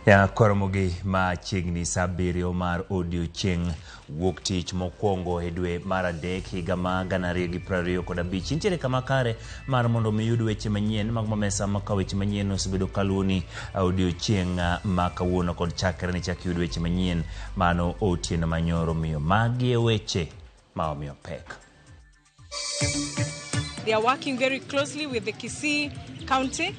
Ya koromogi machiegni saa abiriyo mar odiochieng' wuok tich mokwongo e dwe mar adek higa ma 2025. Intiere kama kare mar mondo mi iyud weche manyien mag mamesa ma ka weche manyien osebedo kaluwoni odiochieng' ma kawuono kod chakre ne chak iyud weche manyien mano otieno manyoro miyo magi e weche ma omiyo pek. They are working very closely with the Kisii County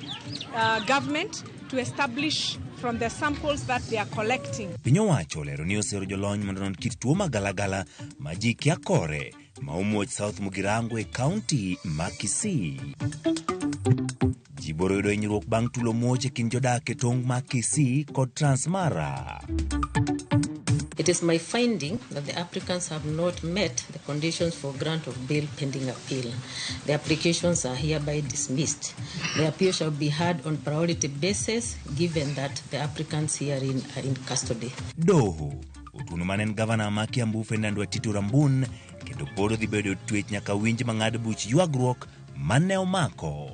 government to establish from the samples that they are collecting. Piny owacho olero ni osero jolony mondo onon kit tuo magalagala ma ji kia kore ma omuoch South Mugirango e kaunti ma Kisii. Ji boro yudo hinyruok bang' tulo muoch e kind jodak e tong' ma Kisii kod Transmara. It is my finding that the applicants have not met the conditions for grant of bail pending appeal. The applications are hereby dismissed. The appeal shall be heard on priority basis given that the applicants herein are in custody. Doho otuono mane en gavana ma Kiambu Ferdinand Waititu Rambun kendo pod odhi bedo e twech nyaka winj mang'ad buch ywagruok mane omako.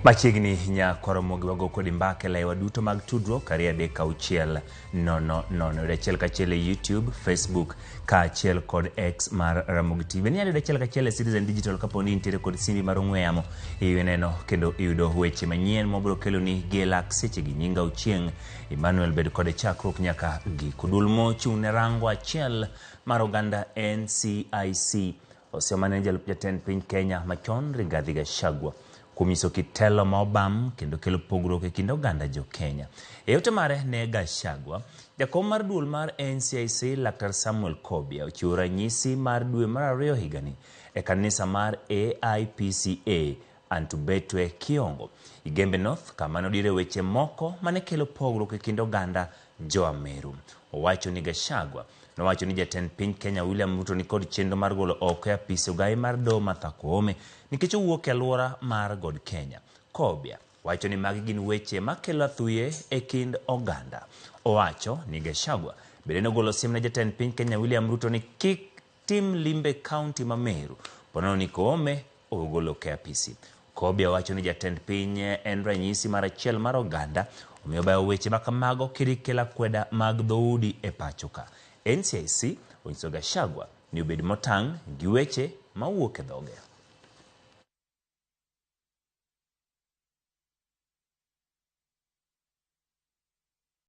Machiegni nyakwaro wago kodi mbaka e laiwa duto mag tudruok 2 3 6 0 0 yudo achiel kachiel e YouTube, Facebook kaachiel kod X mar Ramogi TV. Inyalo yudo achiel kachiel e Citizen Digital kapo ni intiere kod simbi mar ong'we yamo ineno kendo iyudo weche manyien mabiro keloni gi e lak sechegi. Nyinga Ochieng' Emmanuel, bed kode chakruok nyaka giko. Duol mochung' ne rango achiel mar oganda NCIC osemane jalup jatend piny Kenya machon Rigathi Gachagua kuom nyiso kit telo ma obam kendo kelo pogruok e kind oganda jo Kenya. E ote mare ne Gachagua, jakom mar duol mar NCIC Laktar Samuel Kobia ochiwo ranyisi mar dwe mar ariyo higani e kanisa mar AIPCA Antubetwe Kiongo, Igembe North, kama nodire weche moko mane kelo pogruok e kind oganda jo Ameru. Owacho ni Gachagua nowacho ni jatend piny Kenya William Ruto nikod chenro mar golo oko e apis ogai mar doho Martha Koome nikech owuok e alwora mar God Kenya. Kobia wacho ni magi gin weche makelo athuye e kind oganda. Owacho ni Gachagua bende nogolo siem ne jatend piny Kenya William Ruto ni kik tim limbe kaunti ma Meru ponono ni Koome ogolo oko e apisi. Kobia wacho ni jatend piny en ranyisi mar achiel mar oganda, omiyo bayo weche ma kamago kik kel akweda mag dhoudi e pacho ka. NCIC onyiso Gachagua ni obed motang' gi weche mawuok e dhoge.